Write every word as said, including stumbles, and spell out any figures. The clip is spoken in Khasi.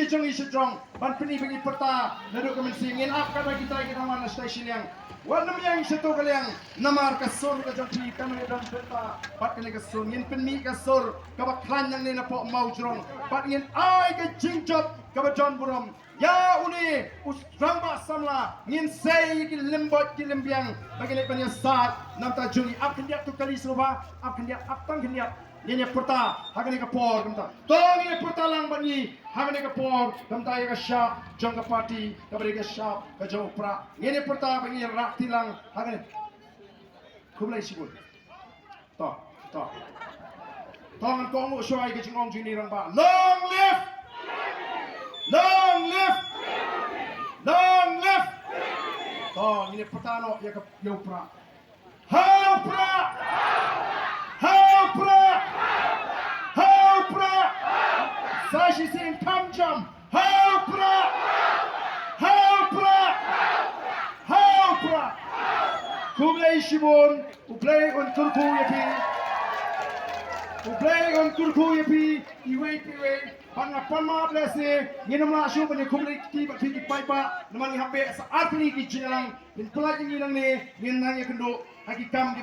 jong ngi sha jrong ban pyni ba ngi pyrta naduh ka mynsiem. Ngin ap katba kita ki dang wan na shatai shiliang. Wat nym ïeng sha to ka liang namar ka sur ka jong phi kam don pyrta bad kane ka sur. Ngin pynmih ka sur kaba khlaiñ nangne napoh mawjrong bad ngin ai ka jingjop kaba don burom ïa une u rangbah samla. Ngin sei ïa ki lymboit ki lymbiang ba ki leit ban ïasaid na bynta jong ngi. Ap khyndiat to kali sngewbha, ap khyndiat, ap tang khyndiat. Ngin ïa pyrta ha kane ka por kumta. To ngin ïa pyrta lang bad ngi ha kane ka por kumta ïa ka shap jong ka party kaba dei ka shap ka jong u Prah. Ngin ïa pyrta ba ngin ïa rah kti lang ha kane. Khublei shibun. To, to. To ngan kohnguh shuwa ïa ka jingong jong ine i rangbah. Long live! Long live! Long live! To ngin ïa pyrta noh ïa ka, ïa u Prah. Ha u Prah! Ha u Prah! Ha u Prah! Sa shisien kham jam. Ha u Prah! Ha u Prah! Ha u Prah! Khublei shibun, U Blei un kyrkhu ïa phi. U Blei un kyrkhu ïa phi iwei pa iwei. Bad nga pan map lehse ngin ym lah shuh ban ïakhublei kti bad phi ki paidbah namar ngi hap beh sa ar tylli ki jingïalang. Phin pynlait ïa ngi nangne, ngin nang ïakynduh ha ki kam ki